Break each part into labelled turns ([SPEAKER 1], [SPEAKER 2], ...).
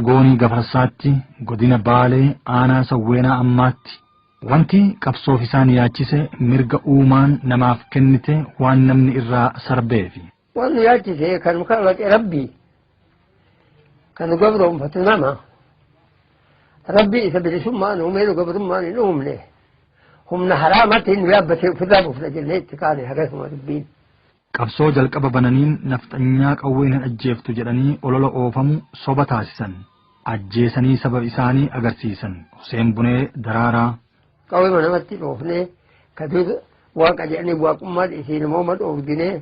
[SPEAKER 1] Goonii Gafarsaatti, godina Baalee, aanaa Sawweenaa ammaatti. Wanti qabsoof isaan yaachise mirga uumaan namaaf kennite waan namni irraa sarbeefi.
[SPEAKER 2] Waan nu yaachise kan nu kalaqe Rabbi, kan nu gabroonfatu nama. Rabbi isa bilisummaan uumee nu gabrummaan hin uumne. Humna haraamatti nu yaabbatee ofirraa buufna jennee itti kaane, hagasuma dubbiin.
[SPEAKER 1] Qabsoo jalqaba bananiin nafxanyaa qawween hin ajjeeftu jedhanii olola oofamu soba taasisan. Ajjeesanii saba isaanii agarsiisan. Huseen Bunee Daraaraa.
[SPEAKER 2] Qawwee namatti dhoofnee, ka dur waaqa jedhanii waaqummaan isiin immoo ma dhoofginee,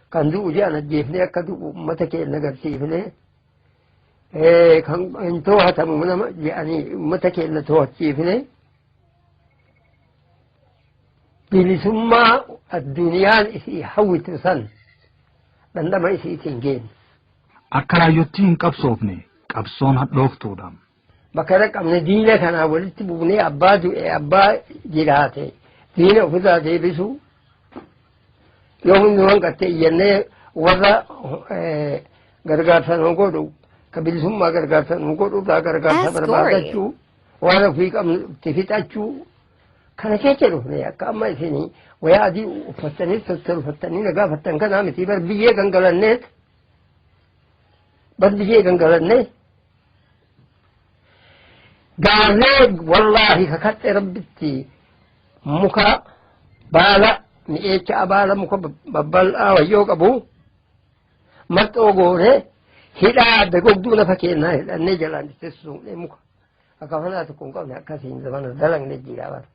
[SPEAKER 2] kan du'u jedhan ajjeefnee, akka du'u uummata keenya agarsiifnee, kan hin to'atamu nama jedhanii uummata keenya to'achiifnee, bilisummaa addunyaan isii hawwitu san dhandhama isiitiin geenne.
[SPEAKER 1] Akka raayyootti hin qabsoofne, qabsoon hadhooftuudha.
[SPEAKER 2] Bakka dhaqqabne diina kanaa walitti buunee, abbaa du'e abbaa jiraate diina ofirraa deebisu, yoo hundi hanqatte iyyannee warra gargaarsa nu godhu, ka bilisummaa gargaarsa nu godhu irraa gargaarsa
[SPEAKER 3] Ask Gory.
[SPEAKER 2] barbaadachuu, waan ofii qabnu itti fixachuu kana keessa dhufne. Akka amma isin wayaa adii uffattanii tottolfattanii na gaafattan kanaa miti. Bar biyyee gangalanneet, bar biyyee gangalannee gaarree, wallaahi kakadhe Rabbitti, muka baala mi'eecha, baala muka babbal'aa wayyoo qabu marxoo goonee, hidhaa adda gogduu lafa keenyaa hidhannee jalaan itti suuqnee, muka akka fanaa tokko hin qabne akkasiin zamana dalagne jira bara.